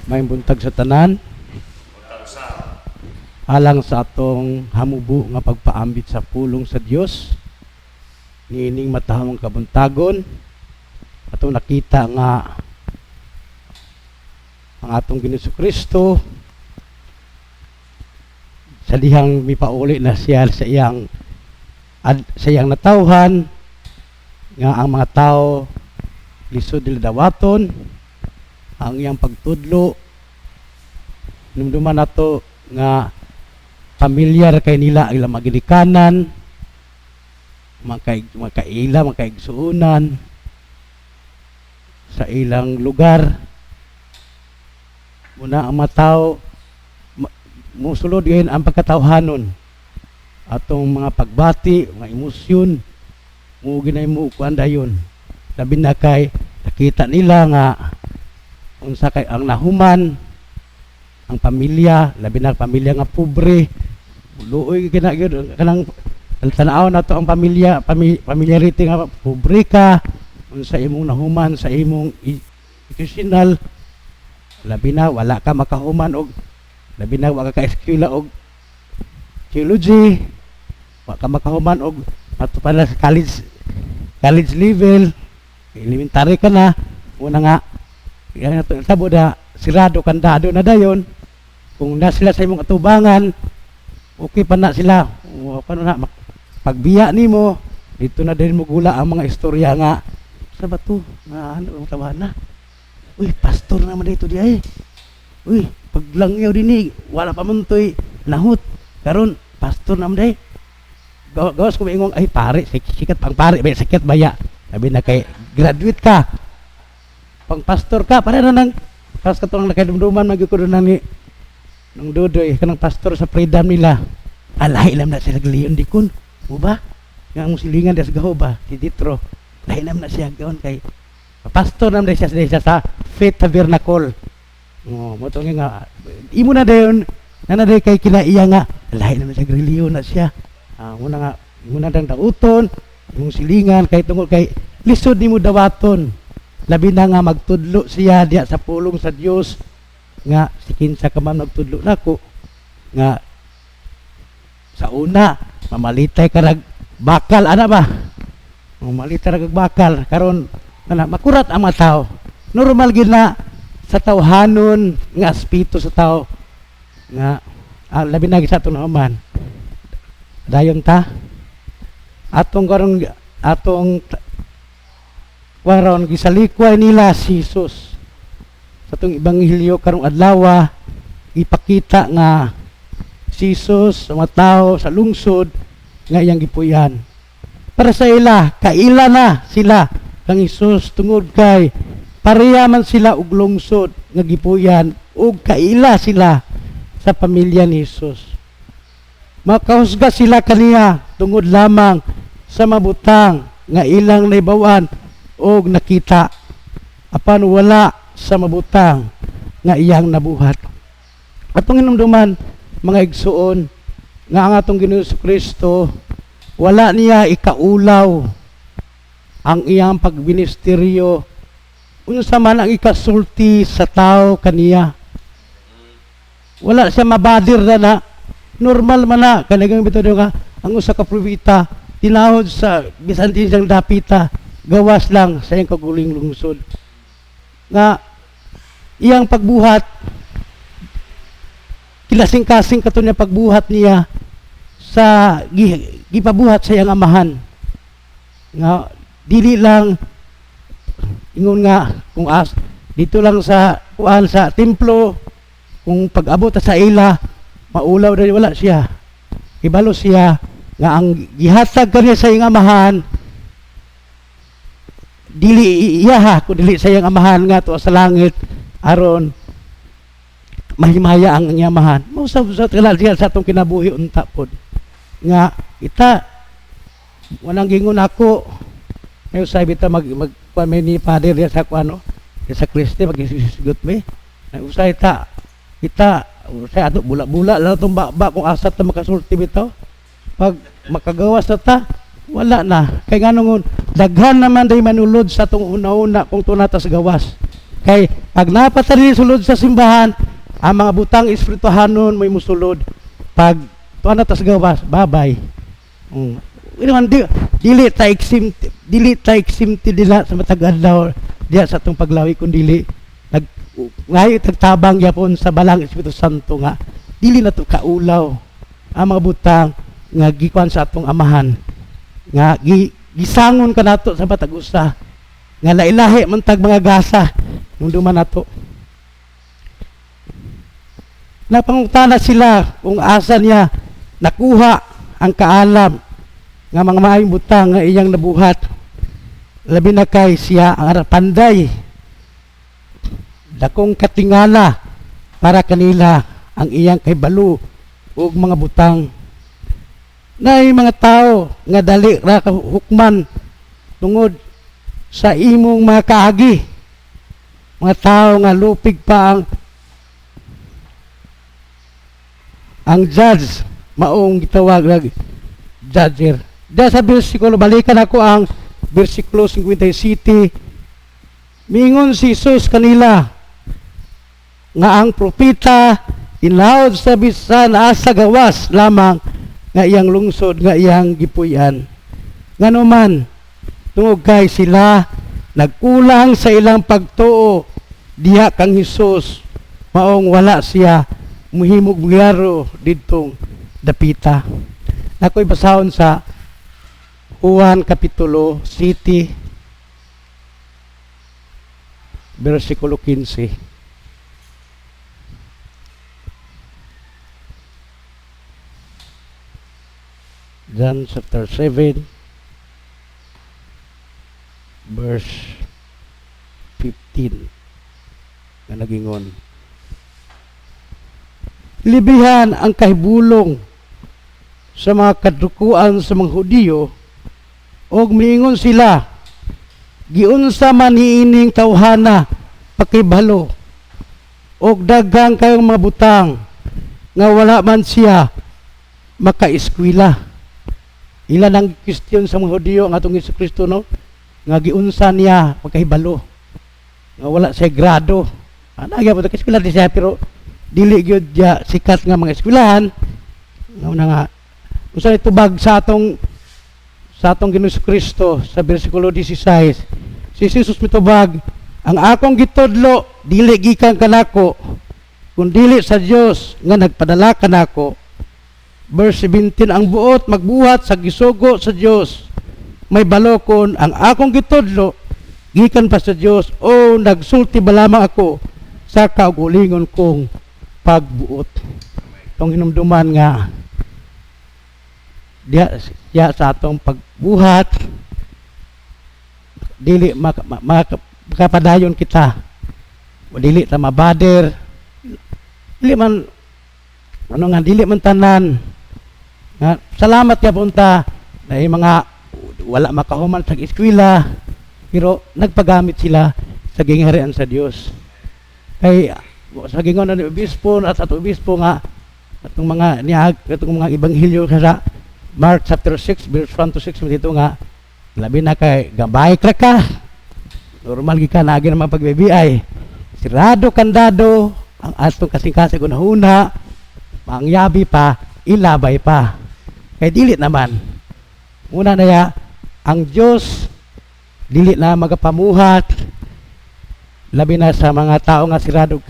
Maayong buntag sa tanan. Alang sa atong hamubo nga pagpaambit sa pulong sa Dios niining matahomang kabuntagon, atong nakita nga ang atong Ginoong Kristo, sa dihang mipauli na siya sa iyang natawhan, nga ang mga tao lisod nila dawaton ang iyang pagtudlo. Numduman nato nga pamilyar kay nila ang ilang maginikanan, mga kaila, mga kaigsuonan sa ilang lugar. Muna ang mga tao musulod gayon ang pagkatawhanon, atong mga pagbati, mga emosyon mo ginay mo kuan dayon, labi na kay nakita nila nga unsa kay ang nahuman ang pamilya, labi na pamilya nga pobre. Luoy kina gyud kanang tanaw nato ang pamilya, familiarity nga pobre ka, unsa imong nahuman sa imong educational, labi na wala ka makahuman og, labi na wala ka eskwela og theology, wa ka makahuman og ato pa na sa college level, elementary ka na. Una nga yan ato tabo da sirado kandado na dayon. Kung na sila sa imong atubangan, okay pa na sila. O, paano na pagbiya nimo dito na din mo gula ang mga istorya nga sa bato nga ano ang tawahan na, "Uy, pastor naman dito di ay. Uy, paglangyaw dinhi wala pa man to'y nahut, karon pastor naman day." Gawas ko maingong, "Ay, pare, sikat pang pare ba, sikat baya, sabi na kay graduate ka pang pastor ka." Para na nang pas katong nakadumduman magyud ko na ni nung Dudoy kanang pastor sa Freedom nila. Alahi lang na sila Leon Dicon mo ba nga ang silingan des gaho ba si Ditro, lahi naman na siya gaon kay pastor naman siya, siya sa Faith Tabernacle. Oh, mo to nga imo na dayon na na kay kinaiya nga lahi naman siya, relihiyon na siya. Ah, muna nga imo na dang dauton imong silingan kay tungod kay lisod nimo dawaton, labi na nga magtudlo siya diya sa pulong sa Dios, nga si kinsa ka man magtudlo nako nga sa una mamalitay ka rag bakal ana ba, mamalitay ra kag bakal. Karon kana makurat ang mga tao. Normal gid na sa tawhanon nga aspeto sa tao nga labi na sa atong nahuman. Dayon ta atong karon atong karon gisalikway nila si Jesus. Sa atong ebanghelyo karong adlaw, ipakita nga si Jesus sa mga tao sa lungsod nga iyang gipuy-an, para sa ila kaila na sila kang Jesus tungod kay pareha man sila og lungsod nga gipuy-an ug kaila sila sa pamilya ni Jesus. Makahusga sila kaniya tungod lamang sa mabutang nga ilang naibawan og nakita, apan wala sa mabutang nga iyang nabuhat. Atong hinumduman, mga igsuon, nga ang atong Ginoong Kristo, wala niya ikaulaw ang iyang pagministeryo unsa man ang ikasulti sa tao kaniya. Wala siya mabadir na na normal man na kanigang bitaw nga ang usa ka propeta tinahod sa bisan din siyang dapita gawas lang sa iyang kaguling lungsod, nga iyang pagbuhat kilasing-kasing kato niya pagbuhat niya sa gipabuhat sa iyang amahan, nga dili lang ingon nga kung as dito lang sa kuan sa templo, kung pag-abot sa ila maulaw dali. Wala siya, ibalo siya nga ang gihatag kaniya sa iyang amahan dili iyaha kun dili sa iyang amahan nga tuwa sa langit, aron mahimaya ang iyang amahan. Mao sa kala siya sa atong kinabuhi unta pod nga ita walang gingon ako ngayon sabi ta mag mag kuan may ni Father diya sa kuano sa Kristi magisisgot mi na usay ta kita usay ato bula-bula lang atong ba kung asa ta makasulti bitaw. Pag makagawas na ta, wala na, kay nganong daghan naman day manulod sa atong una-una kung tuna ta sa gawas. Kay pag napatari sulod sa simbahan, ang mga butang espirituhanon may musulod. Pag tuwa na tas gawas, babay. Man, dili ta exempt dila sa matag adlaw diya sa atong paglawi, kun dili nag ngayo tagtabang gyapon sa Balang Espiritu Santo nga dili na to kaulaw ang mga butang nga gikuan sa atong amahan nga gisangon kanato sa matag usa nga lailahi man tag mga gasa nung duman nato. Napangutana sila kung asa niya nakuha ang kaalam nga mga maayong butang nga iyang nabuhat. Labi na kay siya ang panday. Dakong katingala para kanila ang iyang kahibalo ug mga butang. Naay mga tao nga dali ra ka hukman tungod sa imong mga kaagi. Mga tao nga lupig pa ang judge, maong gitawag nag judger. Diya sa bersikulo, balikan ako ang bersikulo 57. Mingon si Jesus kanila nga ang propeta inawod sa bisan asa gawas lamang nga iyang lungsod nga iyang gipuy-an. Ngano man, tungod kay sila nagkulang sa ilang pagtuo diha kang Hesus, maong wala siya muhimog milagro didtong dapita. Nakoy basahon sa Juan Kapitulo 7 bersikulo 15. John chapter 7 verse 15 nga nagingon, libihan ang kahibulong sa mga kadrukuan sa mga Hudiyo og miingon sila, giunsa man niining tawhana pakibalo og daghang kayong mga butang nga wala man siya makaeskwela. Ilan ang question sa mga Hudiyo ang atong Hesus Kristo, no, nga giunsa niya pagkahibalo nga wala siya grado. Ana gyud eskwela di siya, pero dili gyud siya sikat nga mga eskwelahan. Nga una nga unsa tubag sa atong Ginoong Kristo sa bersikulo 16, si Jesus mitubag, "Ang akong gitudlo dili gikan kanako kun dili sa Dios nga nagpadala kanako." Verse 17, ang buot magbuhat sa gisugo sa Dios may balokon ang akong gitudlo gikan pa sa Dios o nagsulti ba lamang ako sa kaugalingon kong pagbuot. Tong hinumduman nga diya, diya sa atong pagbuhat dili makapadayon kita, o dili ta mabader, dili man ano nga dili man tanan nga salamat ya punta na yung mga wala makahuman sa eskwela pero nagpagamit sila sa gingharian sa Dios. Kay sa gingon ni obispo at ato obispo nga atong mga niag atong mga ebanghelyo sa Mark chapter 6 verse 1 to 6 dito nga labi na kay gabay ra ka, normal gi ka naagi naman pagbibiay, sirado kandado ang atong kasing-kasing hunahuna, mangyabi pa, ilabay pa kay dili naman una na ya ang Dios dili na magapamuhat, labi na sa mga tao nga sirado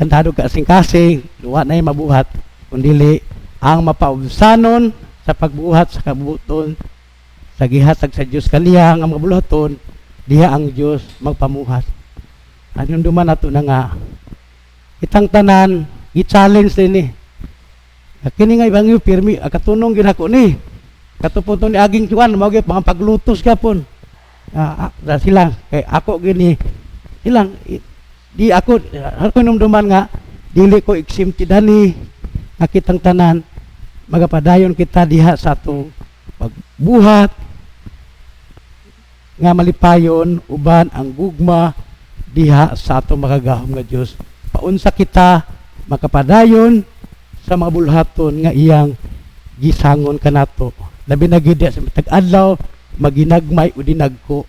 kandado kasing-kasing, wa na mabuhat kun dili ang mapaubsanon sa pagbuhat sa kabuton sa gihatag sa Dios kaniya nga mga buluhaton, diha ang Dios magpamuhat. Anong duman nato na nga itang tanan i-challenge din ni kini nga ibang pirmi katunong ginako ni katupon ni aging kuan mao gyud mga paglutos gyapon sila kay ako gini silang di ako ako hinumduman nga dili ko exempted ani nga kitang tanan magapadayon kita diha sa atong pagbuhat nga malipayon uban ang gugma diha sa atong makagahom nga Dios. Paunsa kita makapadayon sa mga bulhaton nga iyang gisangon kanato, labi na gid sa matag adlaw maginagmay o dinagko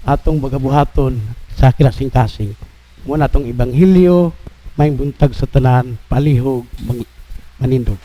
atong magabuhaton sa kinasing-kasing. Mo na tong ebanghelyo, maayong buntag sa tanan, palihog manindog.